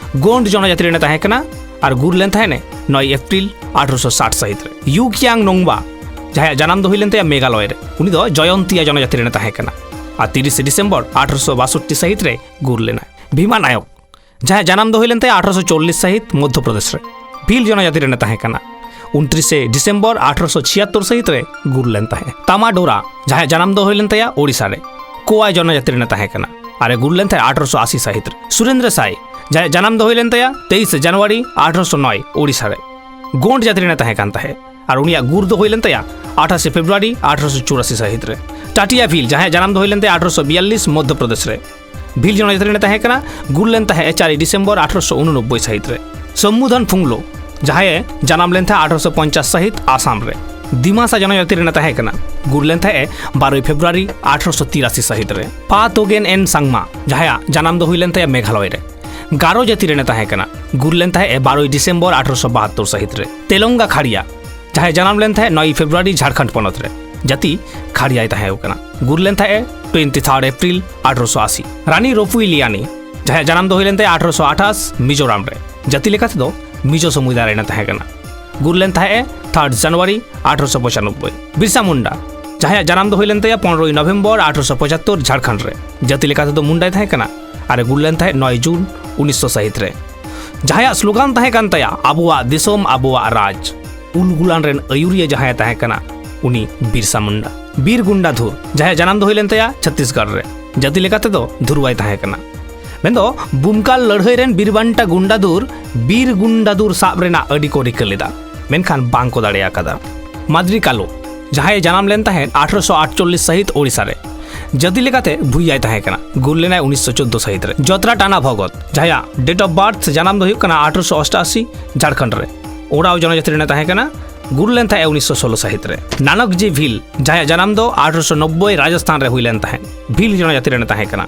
ᱜᱳᱱᱰ ᱡᱚᱱᱚᱡᱟᱛᱤ ᱨᱮᱱᱮ ᱛᱟᱦᱮᱸ ᱠᱟᱱᱟ ᱟᱨ ᱜᱩᱨ ᱞᱮᱱ ᱛᱟᱦᱮᱸᱱᱮ ᱱᱚᱭ ᱮᱯᱨᱤᱞ ᱟᱴᱷᱨᱚᱥᱚ ᱥᱟᱴ ᱥᱟᱹᱦᱤᱛ ᱨᱮ᱾ ᱭᱩ ᱠᱤᱭᱟᱝ ᱱᱚᱝᱵᱟ, ᱡᱟᱦᱟᱸᱭᱟᱜ ᱡᱟᱱᱟᱢ ᱫᱚ ᱦᱩᱭ ᱞᱮᱱ ᱛᱟᱭᱟ ᱢᱮᱜᱷᱟᱞᱚᱭ ᱨᱮ, ᱩᱱᱤ ᱫᱚ ᱡᱚᱭᱚᱱᱛᱤᱭᱟ ᱡᱚᱱᱚᱡᱟᱛᱤ ᱨᱮᱱᱮ ᱛᱟᱦᱮᱸ ᱠᱟᱱᱟ ᱟᱨ ᱛᱤᱨᱤᱥᱮ ᱰᱤᱥᱮᱢᱵᱚᱨ ᱟᱴᱷᱨᱚᱥᱚ ᱵᱟᱥᱚᱴᱴᱤ ᱥᱟᱹᱦᱤᱛ ᱨᱮ ᱜᱩᱨ ᱞᱮᱱᱟᱭ᱾ ᱵᱷᱤᱢᱟ ᱱᱟᱭᱚᱠ, ᱡᱟᱦᱟᱸᱭᱟᱜ ᱡᱟᱱᱟᱢ ᱫᱚ ᱦᱩᱭ ᱞᱮᱱ ᱛᱟᱭᱟ ᱟᱴᱷᱨᱚᱥᱚ ᱪᱚᱞᱞᱤᱥ ᱥᱟᱹᱦᱤᱛ ᱢᱚᱫᱽᱫᱷᱚ ᱯᱨᱚᱫᱮᱥ ᱨᱮ, ᱵᱷᱤᱞ ᱡᱚᱱᱚᱡᱟᱛᱤ ᱨᱮᱱᱮ ᱛᱟᱦᱮᱸ ᱠᱟᱱᱟ᱾ ᱩᱱᱛᱨᱤᱥᱮ ᱰᱤᱥᱮᱢᱵᱚᱨ ᱟᱴᱷᱨᱚᱥᱚ ᱪᱷᱤᱭᱟᱛᱛᱚᱨ ᱥᱟᱹᱦᱤᱛ ᱨᱮ ᱜᱩᱨ ᱞᱮᱱ ᱛᱟᱦᱮᱸᱫ᱾ ᱛᱟᱢᱟ ᱰᱳᱨᱟ, ᱡᱟᱦᱟᱸᱭᱟᱜ ᱡᱟᱱᱟᱢ ᱫᱚ ᱦᱩᱭ ᱞᱮᱱ ᱛᱟᱭᱟ ᱳᱰᱤᱥᱟ ᱨᱮ, ᱠᱳᱣᱟ ᱡᱚᱱᱚᱡᱟᱛᱤ ᱨᱮᱱᱮ ᱛᱟᱦᱮᱸ ᱠᱟᱱᱟ ᱟᱨ ᱮ ᱜᱩᱨ ᱞᱮᱱ ᱛᱟᱦᱮᱸᱫ ᱟᱴᱷᱨᱚᱥᱚ ᱟᱥᱤ ᱥᱟᱹᱦᱤᱛ ᱨᱮ᱾ ᱥᱩᱨᱮᱱᱫᱨᱚ ᱥᱟᱭ, ᱡᱟᱦᱟᱸᱭᱟᱜ ᱡᱟᱱᱟᱢ ᱫᱚ ᱦᱩᱭ ᱞᱮᱱ ᱛᱟᱭᱟ ᱛᱮᱭᱤᱥᱮ ᱡᱟᱱᱩᱣᱟᱨᱤ ᱟᱴᱷᱨᱚᱥᱚ ᱱᱚᱭ, ᱳᱰᱤᱥᱟ ᱨᱮ, ᱜᱳᱱᱰ ᱡᱟᱹᱛᱤ ᱨᱮᱱᱮ ᱛᱟᱦᱮᱸ ᱠᱟᱱ ᱛᱟᱦᱮᱸᱫ ᱟᱨ ᱩᱱᱤᱭᱟᱜ ᱜᱩᱨ ᱫᱚ ᱦᱩᱭ ᱞᱮᱱ ᱛᱟᱭᱟ ᱟᱴᱷᱟᱥᱮ ᱯᱷᱮᱵᱽᱨᱩᱣᱟᱨᱤ ᱟᱴᱷᱨᱚᱥᱚ ᱪᱩᱨᱟᱥᱤ ᱥᱟᱹᱦᱤᱛ ᱨᱮ᱾ ᱴᱟᱴᱤᱭᱟ ᱵᱷᱤᱞ, ᱡᱟᱦᱟᱸᱭᱟᱜ ᱡᱟᱱᱟᱢ ᱫᱚ ᱦᱩᱭ ᱞᱮᱱ ᱛᱟᱭᱟ ᱟᱴᱷᱨᱚᱥᱚ ᱵᱤᱭᱟᱞᱞᱤᱥ, ᱢᱚᱫᱽᱫᱷᱚ ᱯᱨᱚᱫᱮᱥ ᱨᱮ, ᱵᱷᱤᱞ ᱡᱚᱱᱚᱡᱟᱛᱤ ᱨᱮᱱᱮ ᱛᱟᱦᱮᱸ ᱠᱟᱱᱟ, ᱜᱩᱨ ᱞᱮᱱ ᱛᱟᱦᱮᱸᱫ ᱪᱟᱨᱮ ᱰᱤᱥᱮᱢᱵᱚᱨ ᱟᱴᱷᱨᱚᱥᱚ ᱩᱱᱩᱱᱚᱵᱵᱳᱭ ᱥᱟᱹᱦᱤᱛ ᱨᱮ᱾ ᱥᱚᱢᱢᱩᱫᱷᱚᱱ ᱯᱷᱩᱝᱞᱳ, ᱡᱟᱦᱟᱸᱭᱮ ᱡᱟᱱᱟᱢ ᱞᱮᱱ ᱛᱟᱦᱮᱸᱫ ᱟᱴᱷᱨᱚᱥᱚ ᱯᱚᱧᱪᱟᱥ ᱥᱟᱹᱦᱤᱛ ᱟᱥᱟᱢ ᱨᱮ, ᱫᱤᱢᱟᱥᱟ ᱡᱚᱱᱚᱡᱟᱹᱛᱤ ᱨᱮᱱᱮ ᱛᱟᱦᱮᱸ ᱠᱟᱱᱟ᱾ ᱜᱩᱨ ᱞᱮᱱ ᱛᱟᱦᱮᱸᱫ ᱮ ᱵᱟᱨᱚᱭ ᱯᱷᱮᱵᱽᱨᱩᱣᱟᱨᱤ ᱟᱴᱷᱨᱚᱥᱚ ᱛᱤᱨᱟᱥᱤ ᱥᱟᱹᱦᱤᱛ ᱨᱮ᱾ ᱯᱟ ᱛᱳᱜᱮᱱ ᱮᱱ ᱥᱟᱝᱢᱟ, ᱡᱟᱦᱟᱸᱭᱟᱜ ᱡᱟᱱᱟᱢ ᱫᱚ ᱦᱩᱭ ᱞᱮᱱ ᱛᱟᱭᱟ ᱢᱮᱜᱷᱟᱞᱚᱭ ᱨᱮ, ᱜᱟᱨᱳ ᱡᱟᱹᱛᱤ ᱨᱮᱱᱮ ᱛᱟᱦᱮᱸ ᱠᱟᱱᱟ᱾ ᱜᱩᱨ ᱞᱮᱱ ᱛᱟᱦᱮᱸᱫ ᱮ ᱵᱟᱨᱚᱭ ᱰᱤᱥᱮᱢᱵᱚᱨ ᱟᱴᱷᱨᱚᱥᱚ ᱵᱟᱦᱟᱛᱛᱳᱨ ᱥᱟᱹᱦᱤᱛ ᱨᱮ᱾ ᱛᱮᱞᱚᱝᱜᱟ ᱠᱷᱟᱲᱤᱭᱟ, ᱡᱟᱦᱟᱸᱭ ᱡᱟᱱᱟᱢ ᱞᱮᱱ ᱛᱟᱦᱮᱸᱫ ᱱᱚᱭ ᱯᱷᱮᱵᱽᱨᱩᱣᱟᱨᱤ ᱡᱷᱟᱲᱠᱷᱚᱸᱰ ᱯᱚᱱᱚᱛ ᱨᱮ, ᱡᱟᱹᱛᱤ ᱠᱷᱟᱲᱤᱭᱟᱭ ᱛᱟᱦᱮᱸ ᱠᱟᱱᱟ᱾ ᱜᱩᱨ ᱞᱮᱱ ᱛᱟᱦᱮᱸᱫ ᱮ ᱴᱩᱭᱮᱱᱴᱤ ᱛᱷᱟᱨᱰ ᱮᱯᱨᱤᱞ ᱟᱴᱷᱨᱚᱥᱚ ᱟᱥᱤ᱾ ᱨᱟᱱᱤ ᱨᱚᱯᱩᱭ ᱞᱤᱭᱟᱱᱤ, ᱡᱟᱦᱟᱸᱭᱟᱜ ᱡᱟᱱᱟᱢ ᱫᱚ ᱦᱩᱭ ᱞᱮᱱ ᱛᱟᱭᱟ ᱟᱴᱷᱨᱚᱥᱚ ᱟᱴᱷᱟᱥ ᱢᱤᱡᱳᱨᱟᱢ ᱨᱮ, ᱡᱟᱹᱛᱤ ᱞᱮᱠᱟᱛᱮ ᱫᱚ ᱢᱤᱡᱳ ᱥᱚᱢᱩᱫᱟᱭ ᱨᱮᱱᱮ ᱛᱟᱦᱮᱸ ᱠᱟᱱᱟ᱾ ᱜᱩᱨ ᱞᱮᱱ ᱛᱟᱦᱮᱸᱫ ᱮ ᱛᱷᱟᱨᱰ ᱡᱟᱱᱩᱣᱟᱨᱤ ᱟᱴᱷᱨᱚᱥᱚ ᱯᱚᱸᱪᱟᱱᱚᱵᱵᱳᱭ᱾ ᱵᱤᱨᱥᱟ ᱢᱩᱱᱰᱟ, ᱡᱟᱦᱟᱸᱭᱟᱜ ᱡᱟᱱᱟᱢ ᱫᱚ ᱦᱩᱭ ᱞᱮᱱ ᱛᱟᱭᱟ ᱯᱚᱱᱨᱚᱭ ᱱᱚᱵᱷᱮᱢᱵᱚᱨ ᱟᱴᱷᱨᱚᱥᱚ ᱯᱚᱸᱪᱟᱛᱛᱳᱨ ᱡᱷᱟᱲᱠᱷᱚᱸᱰ ᱨᱮ, ᱡᱟᱹᱛᱤ ᱞᱮᱠᱟᱛᱮ ᱫᱚ ᱢᱩᱱᱰᱟᱭ ᱛᱟᱦᱮᱸ ᱠᱟᱱᱟ ᱟᱨ ᱮ ᱜᱩᱨ ᱞᱮᱱ ᱛᱟᱦᱮᱸᱫ ᱱᱚᱭ ᱡᱩᱱ ᱩᱱᱤᱥᱥᱚ ᱥᱟᱹᱦᱤᱛ ᱨᱮ᱾ ᱡᱟᱦᱟᱸᱭᱟᱜ ᱥᱞᱳᱜᱟᱱ ᱛᱟᱦᱮᱸ ᱠᱟᱱ ᱛᱟᱭᱟ, "ᱟᱵᱚᱣᱟᱜ ᱫᱤᱥᱚᱢ, ᱟᱵᱚᱣᱟᱜ ᱨᱟᱡᱽ", ᱩᱞᱜᱩᱞᱟᱱ ᱨᱮᱱ ᱟᱹᱭᱩᱨᱤᱭᱟᱹ ᱡᱟᱦᱟᱸᱭ ᱛᱟᱦᱮᱸ ᱠᱟᱱᱟ, ᱩᱱᱤ ᱵᱤᱨᱥᱟ ᱢᱩᱱᱰᱟ᱾ ᱵᱤᱨ ᱜᱩᱱᱰᱟᱫᱷᱩᱨ, ᱡᱟᱦᱟᱸᱭᱟᱜ ᱡᱟᱱᱟᱢ ᱫᱚ ᱦᱩᱭ ᱞᱮᱱ ᱛᱟᱭᱟ ᱪᱷᱚᱛᱛᱤᱥᱜᱚᱲ ᱨᱮ, ᱡᱟᱹᱛᱤ ᱞᱮᱠᱟᱛᱮ ᱫᱚ ᱫᱷᱩᱨᱣᱟᱭ ᱛᱟᱦᱮᱸ ᱠᱟᱱᱟ᱾ ᱢᱮᱱᱫᱚ ᱵᱩᱢᱠᱟᱞ ᱞᱟᱹᱲᱦᱟᱹᱭ ᱨᱮᱱ ᱵᱤᱨ ᱵᱟᱱᱴᱟ ᱜᱩᱱᱰᱟᱫᱷᱩᱨ ᱵᱤᱨ ᱜᱩᱱᱰᱟᱫᱷᱩᱨ ᱥᱟᱵ ᱨᱮᱱᱟᱜ ᱟᱹᱰᱤ ᱠᱚ ᱨᱤᱠᱟᱹ ᱞᱮᱫᱟ, ᱢᱮᱱᱠᱷᱟᱱ ᱵᱟᱝ ᱠᱚ ᱫᱟᱲᱮ ᱟᱠᱟᱫᱟ᱾ ᱢᱟᱫᱽᱨᱤ ᱠᱟᱞᱳ, ᱡᱟᱦᱟᱸᱭ ᱡᱟᱱᱟᱢ ᱞᱮᱱ ᱛᱟᱦᱮᱸᱫ ᱟᱴᱷᱨᱚᱥᱚ ᱟᱴᱪᱚᱞᱞᱤᱥ ᱥᱟᱹᱦᱤᱛ ᱳᱲᱤᱥᱟ ᱨᱮ, ᱡᱟᱹᱛᱤ ᱞᱮᱠᱟᱛᱮ ᱵᱷᱩᱭᱟᱭ ᱛᱟᱦᱮᱸ ᱠᱟᱱᱟ᱾ ᱜᱩᱨ ᱞᱮᱱᱟᱭ ᱩᱱᱤᱥᱥᱚ ᱪᱳᱫᱽᱫᱳ ᱥᱟᱹᱦᱤᱛ ᱨᱮ᱾ ᱡᱚᱛᱨᱟ ᱴᱟᱱᱟ ᱵᱷᱚᱜᱚᱛ, ᱡᱟᱦᱟᱸᱭᱟᱜ date of birth ᱥᱮ ᱡᱟᱱᱟᱢ ᱫᱚ ᱦᱩᱭᱩᱜ ᱠᱟᱱᱟ ᱟᱴᱷᱨᱚᱥᱚ ᱚᱥᱴᱟᱥᱤ ᱡᱷᱟᱲᱠᱷᱚᱸᱰ ᱨᱮ, ᱳᱨᱟᱣ ᱡᱚᱱᱚᱡᱟᱹᱛᱤ ᱨᱮᱱᱮ ᱛᱟᱦᱮᱸ ᱠᱟᱱᱟ᱾ ᱜᱩᱨ ᱞᱮᱱ ᱛᱟᱦᱮᱸᱫ ᱩᱱᱤᱥᱥᱚ ᱥᱳᱞᱳ ᱥᱟᱹᱦᱤᱛ ᱨᱮ᱾ ᱱᱟᱱᱚᱠ ᱡᱤ ᱵᱷᱤᱞ, ᱡᱟᱦᱟᱸᱭᱟᱜ ᱡᱟᱱᱟᱢ ᱫᱚ ᱟᱴᱷᱨᱚᱥᱚ ᱱᱚᱵᱵᱳᱭ ᱨᱟᱡᱚᱥᱛᱷᱟᱱ ᱨᱮ ᱦᱩᱭ ᱞᱮᱱ ᱛᱟᱦᱮᱸᱫ, ᱵᱷᱤᱞ ᱡᱚᱱᱚᱡᱟᱹᱛᱤ ᱨᱮᱱᱮ ᱛᱟᱦᱮᱸ ᱠᱟᱱᱟ᱾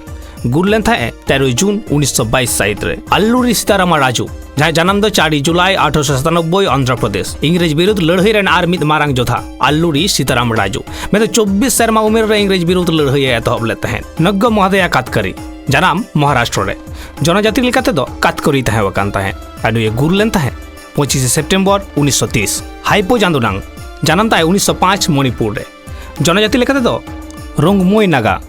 ᱜᱩᱨ ᱞᱮᱱ ᱛᱟᱦᱮᱸᱫ ᱮ ᱛᱮᱨᱚᱭ ᱡᱩᱱ ᱩᱱᱤᱥᱥᱚ ᱵᱟᱭᱤᱥ ᱥᱟᱹᱦᱤᱛ ᱨᱮ᱾ ᱟᱞᱞᱩᱨᱤ ᱥᱤᱛᱟᱨᱟᱢᱟ ᱨᱟᱡᱩ, ᱡᱟᱦᱟᱸᱭ ᱡᱟᱱᱟᱢ ᱫᱚ ᱪᱟᱨᱤ ᱡᱩᱞᱟᱭ ᱟᱴᱷᱨᱚᱥᱚ ᱥᱟᱛᱟᱱᱚᱵᱵᱳᱭ ᱚᱱᱫᱷᱨᱚ ᱯᱨᱚᱫᱮᱥ, ᱤᱝᱨᱮᱡᱽ ᱵᱤᱨᱩᱫᱷ ᱞᱟᱹᱲᱦᱟᱹᱭ ᱨᱮᱱ ᱟᱨ ᱢᱤᱫ ᱢᱟᱨᱟᱝ ᱡᱳᱫᱷᱟ ᱟᱞᱞᱩᱨᱤ ᱥᱤᱛᱟᱨᱟᱢ ᱨᱟᱡᱩ᱾ ᱢᱮᱱᱫᱚ ᱪᱚᱵᱵᱤᱥ ᱥᱮᱨᱢᱟ ᱩᱢᱮᱨ ᱨᱮ ᱤᱝᱨᱮᱡᱽ ᱵᱤᱨᱩᱫᱷ ᱞᱟᱹᱲᱦᱟᱹᱭ ᱮ ᱮᱛᱚᱦᱚᱵ ᱞᱮᱫ ᱛᱟᱦᱮᱸᱫ᱾ ᱱᱚᱜᱽᱜᱚ ᱢᱚᱦᱟᱫᱮᱭᱟ ᱠᱟᱛᱠᱟᱨᱤ, ᱡᱟᱱᱟᱢ ᱢᱚᱦᱟᱨᱟᱥᱴᱨᱚ ᱨᱮ, ᱡᱚᱱᱚᱡᱟᱹᱛᱤ ᱞᱮᱠᱟᱛᱮ ᱫᱚ ᱠᱟᱛᱠᱚᱨᱤ ᱛᱟᱦᱮᱸ ᱟᱠᱟᱱ ᱛᱟᱦᱮᱸᱫ᱾ ᱟᱨ ᱱᱩᱭᱮ ᱜᱩᱨ ᱞᱮᱱ ᱛᱟᱦᱮᱸᱫ ᱯᱚᱸᱪᱤᱥᱮ ᱥᱮᱯᱴᱮᱢᱵᱚᱨ ᱩᱱᱤᱥᱥᱚ ᱛᱤᱥ᱾ ᱦᱟᱭᱯᱳ ᱡᱟᱸᱫᱩᱱᱟᱝ, ᱡᱟᱱᱟᱢ ᱛᱟᱭ ᱩᱱᱤᱥᱥᱚ ᱯᱟᱸᱪ ᱢᱚᱱᱤᱯᱩᱨ ᱨᱮ, ᱡᱚᱱᱚᱡᱟᱹᱛᱤ ᱞᱮᱠᱟᱛᱮ ᱫᱚ ᱨᱳᱝᱢᱳᱭ ᱱᱟᱜᱟ᱾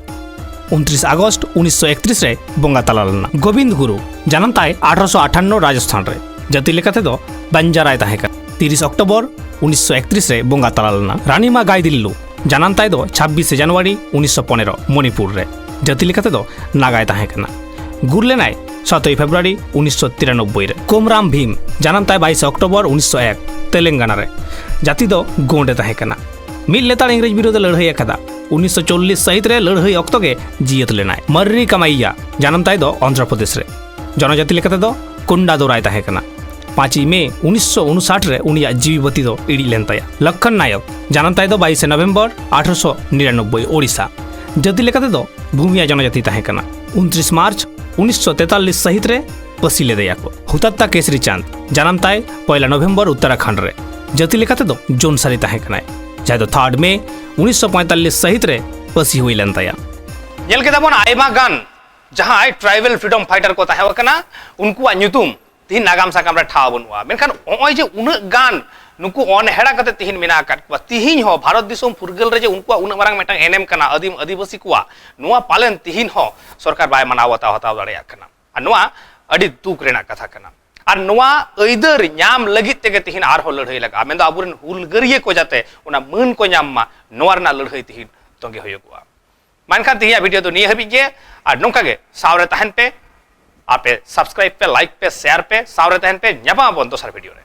ᱩᱱᱛᱨᱤᱥ ᱟᱜᱚᱥᱴ ᱩᱱᱤᱥᱥᱚ ᱮᱠᱛᱨᱤᱥ ᱨᱮ ᱵᱚᱸᱜᱟ ᱛᱟᱞᱟ ᱞᱮᱱᱟ᱾ ᱜᱳᱵᱤᱱᱫ ᱜᱩᱨᱩ, ᱡᱟᱱᱟᱢ ᱛᱟᱭ ᱟᱴᱷᱨᱚᱥᱚ ᱟᱴᱷᱟᱱᱱᱚ ᱨᱟᱡᱚᱥᱛᱷᱟᱱ ᱨᱮ, ᱡᱟᱹᱛᱤ ᱞᱮᱠᱟᱛᱮ ᱫᱚ ᱵᱟᱧᱡᱟᱨᱟᱭ ᱛᱟᱦᱮᱸ ᱠᱟᱱᱟ᱾ ᱛᱤᱨᱤᱥ ᱚᱠᱴᱳᱵᱚᱨ ᱩᱱᱤᱥᱥᱚ ᱮᱠᱛᱨᱤᱥ ᱨᱮ ᱵᱚᱸᱜᱟ ᱛᱟᱞᱟ ᱞᱮᱱᱟ᱾ ᱨᱟᱱᱤᱢᱟ ᱜᱟᱭᱫᱤᱞᱞᱩ, ᱡᱟᱱᱟᱢ ᱛᱟᱭ ᱫᱚ ᱪᱷᱟᱵᱵᱤᱥᱮ ᱡᱟᱱᱩᱣᱟᱨᱤ ᱩᱱᱤᱥᱥᱚ ᱯᱚᱱᱮᱨᱚ ᱢᱚᱱᱤᱯᱩᱨ ᱨᱮ, ᱡᱟᱹᱛᱤ ᱞᱮᱠᱟᱛᱮ ᱫᱚ ᱱᱟᱜᱟᱭ ᱛᱟᱦᱮᱸ ᱠᱟᱱᱟ᱾ ᱜᱩᱨ ᱞᱮᱱᱟᱭ ᱥᱟᱛᱳᱭ ᱯᱷᱮᱵᱽᱨᱩᱣᱟᱨᱤ ᱩᱱᱤᱥᱥᱚ ᱛᱤᱨᱟᱱᱚᱵᱵᱳᱭ ᱨᱮ᱾ ᱠᱳᱢᱨᱟᱢ ᱵᱷᱤᱢ, ᱡᱟᱱᱟᱢ ᱛᱟᱭ ᱵᱟᱭᱤᱥᱮ ᱚᱠᱴᱳᱵᱚᱨ ᱩᱱᱤᱥᱥᱚ ᱮᱠ, ᱛᱮᱞᱮᱝᱜᱟᱱᱟ ᱨᱮ, ᱡᱟᱹᱛᱤ ᱫᱚ ᱜᱳᱸᱰ ᱮ ᱛᱟᱦᱮᱸ ᱠᱟᱱᱟ᱾ ᱢᱤᱫ ᱞᱮᱛᱟᱲ ᱤᱝᱨᱮᱡᱽ ᱵᱤᱨᱩᱫᱷ ᱮ ᱞᱟᱹᱲᱦᱟᱹᱭ ᱟᱠᱟᱫᱟ᱾ ᱩᱱᱤᱥᱥᱚ ᱪᱚᱞᱞᱤᱥ ᱥᱟᱹᱦᱤᱛ ᱨᱮ ᱞᱟᱹᱲᱦᱟᱹᱭ ᱚᱠᱛᱚ ᱜᱮ ᱡᱤᱭᱟᱹᱛ ᱞᱮᱱᱟᱭ᱾ ᱢᱟᱨᱨᱤ ᱠᱟᱢᱟᱭᱭᱟ, ᱡᱟᱱᱟᱢ ᱛᱟᱭ ᱫᱚ ᱚᱱᱫᱷᱨᱚ ᱯᱨᱚᱫᱮᱥ ᱨᱮ, ᱡᱚᱱᱚᱡᱟᱹᱛᱤ ᱞᱮᱠᱟᱛᱮ ᱫᱚ ᱠᱳᱱᱰᱟᱫᱳᱨᱟᱭ ᱛᱟᱦᱮᱸ ᱠᱟᱱᱟ᱾ ᱯᱟᱸᱪᱮᱭ ᱢᱮ ᱩᱱᱤᱥᱥᱚ ᱩᱱᱩᱥᱟᱴ ᱨᱮ ᱩᱱᱤᱭᱟᱜ ᱡᱤᱣᱤ ᱵᱟᱹᱛᱤ ᱫᱚ ᱤᱲᱤᱡ ᱞᱮᱱ ᱛᱟᱭᱟ᱾ ᱞᱚᱠᱠᱷᱚᱱ ᱱᱟᱭᱚᱠ, ᱡᱟᱱᱟᱢ ᱛᱟᱭ ᱫᱚ ᱵᱟᱭᱤᱥᱮ ᱱᱚᱵᱷᱮᱢᱵᱚᱨ ᱟᱴᱷᱨᱚᱥᱚ ᱱᱤᱨᱟᱱᱚᱵᱵᱳᱭ, ᱳᱰᱤᱥᱟ᱾ ᱡᱟᱹᱛᱤ ᱞᱮᱠᱟᱛᱮ ᱫᱚ ᱵᱷᱩᱢᱤᱭᱟ ᱡᱚᱱᱚᱡᱟᱹᱛᱤ ᱛᱟᱦᱮᱸ ᱠᱟᱱᱟ᱾ ᱩᱱᱛᱨᱤᱥ ᱢᱟᱨᱪ ᱩᱱᱤᱥᱥᱚ ᱛᱮᱛᱟᱞᱞᱤᱥ ᱥᱟᱹᱦᱤᱛ ᱨᱮ ᱯᱟᱹᱥᱤ ᱞᱮᱫᱮᱭᱟ ᱠᱚ᱾ ᱦᱩᱛᱟᱛᱛᱟ ᱠᱮᱥᱨᱤ ᱪᱟᱸᱫᱽ, ᱡᱟᱱᱟᱢ ᱛᱟᱭ ᱯᱚᱭᱞᱟ ᱱᱚᱵᱷᱮᱢᱵᱚᱨ, ᱩᱛᱛᱚᱨᱟᱠᱷᱚᱸᱰ ᱨᱮ᱾ ᱡᱟᱹᱛᱤ ᱞᱮᱠᱟᱛᱮ ᱫᱚ ᱡᱳᱱᱥᱟᱨᱤ ᱛᱟᱦᱮᱸ ᱠᱟᱱᱟᱭ, ᱡᱟᱦᱟᱸᱭ ᱫᱚ ᱛᱷᱟᱨᱰ ᱢᱮ ᱩᱱᱤᱥᱥᱚ ᱯᱚᱸᱭᱛᱟᱞᱞᱤᱥ ᱥᱟᱹᱦᱤᱛ ᱨᱮ ᱯᱟᱹᱥᱤ ᱦᱩᱭ ᱞᱮᱱ ᱛᱟᱭᱟ᱾ ᱧᱮᱞ ᱠᱮᱫᱟ ᱵᱚᱱ ᱟᱭᱢᱟ ᱜᱟᱱ ᱡᱟᱦᱟᱸᱭ ᱴᱨᱟᱭᱵᱟᱞ ᱯᱷᱨᱤᱰᱚᱢ ᱯᱷᱟᱭᱴᱟᱨ ᱠᱚ ᱛᱟᱦᱮᱸ ᱠᱟᱱᱟ, ᱩᱱᱠᱩᱣᱟᱜ ᱧᱩᱛᱩᱢ ᱛᱤᱦᱤᱧ ᱱᱟᱜᱟᱢ ᱥᱟᱠᱟᱢ ᱨᱮ ᱴᱷᱟᱶ ᱵᱟᱹᱱᱩᱜᱼᱟ᱾ ᱢᱮᱱᱠᱷᱟᱱ ᱱᱚᱜᱼᱚᱭ ᱡᱮ ᱩᱱᱟᱹᱜ ᱜᱟᱱ ᱱᱩᱠᱩ ᱚᱱᱦᱮᱲᱟ ᱠᱟᱛᱮ ᱛᱤᱦᱤᱧ ᱢᱮᱱᱟᱜ ᱟᱠᱟᱫ ᱠᱚᱣᱟ, ᱛᱤᱦᱤᱧ ᱦᱚᱸ ᱵᱷᱟᱨᱚᱛ ᱫᱤᱥᱚᱢ ᱯᱷᱩᱨᱜᱟᱹᱞ ᱨᱮ ᱡᱮ ᱩᱱᱠᱩᱣᱟᱜ ᱩᱱᱟᱹᱜ ᱢᱟᱨᱟᱝ ᱢᱤᱫᱴᱟᱝ ᱮᱱᱮᱢ ᱠᱟᱱᱟ ᱟᱹᱫᱤᱢ ᱟᱹᱫᱤᱵᱟᱹᱥᱤ ᱠᱚᱣᱟᱜ, ᱱᱚᱣᱟ ᱯᱟᱞᱮᱱ ᱛᱤᱦᱤᱧ ᱦᱚᱸ ᱥᱚᱨᱠᱟᱨ ᱵᱟᱭ ᱢᱟᱱᱟᱣ ᱵᱟᱛᱟᱣ ᱦᱟᱛᱟᱣ ᱫᱟᱲᱮᱭᱟᱜ ᱠᱟᱱᱟ᱾ ᱟᱨ ᱱᱚᱣᱟ ᱟᱹᱰᱤ ᱫᱩᱠ ᱨᱮᱱᱟᱜ ᱠᱟᱛᱷᱟ ᱠᱟᱱᱟ᱾ ᱟᱨ ᱱᱚᱣᱟ ᱟᱹᱭᱫᱟᱹᱨ ᱧᱟᱢ ᱞᱟᱹᱜᱤᱫ ᱛᱮᱜᱮ ᱛᱤᱦᱤᱧ ᱟᱨᱦᱚᱸ ᱞᱟᱹᱲᱦᱟᱹᱭ ᱞᱟᱜᱟᱜᱼᱟ, ᱢᱮᱱᱫᱚ ᱟᱵᱚᱨᱮᱱ ᱦᱩᱞᱜᱟᱹᱨᱤᱭᱟᱹ ᱠᱚ ᱡᱟᱛᱮ ᱚᱱᱟ ᱢᱟᱹᱱ ᱠᱚ ᱧᱟᱢ ᱢᱟ, ᱱᱚᱣᱟ ᱨᱮᱱᱟᱜ ᱞᱟᱹᱲᱦᱟᱹᱭ ᱛᱤᱦᱤᱧ ᱛᱚᱸᱜᱮ ᱦᱩᱭᱩᱜᱚᱜᱼᱟ᱾ ᱢᱟ ᱮᱱᱠᱷᱟᱱ ᱛᱤᱦᱤᱧᱟᱜ ᱵᱷᱤᱰᱤᱭᱳ ᱫᱚ ᱱᱤᱭᱟᱹ ᱦᱟᱹᱵᱤᱡ ᱜᱮ, ᱟᱨ ᱱᱚᱝᱠᱟ ᱜᱮ ᱥᱟᱶ ᱨᱮ ᱛᱟᱦᱮᱱ ᱯᱮ, ᱟᱯᱮ ᱥᱟᱵᱥᱠᱨᱟᱭᱤᱵ ᱯᱮ, ᱞᱟᱭᱤᱠ ᱯᱮ, ᱥᱮᱭᱟᱨ ᱯᱮ, ᱥᱟᱶ ᱨᱮ ᱛᱟᱦᱮᱱ ᱯᱮ᱾ ᱧᱟᱯᱟᱢ ᱟᱵᱚᱱ ᱫᱚᱥᱟᱨ ᱵᱷᱤᱰᱤᱭᱳ ᱨᱮ᱾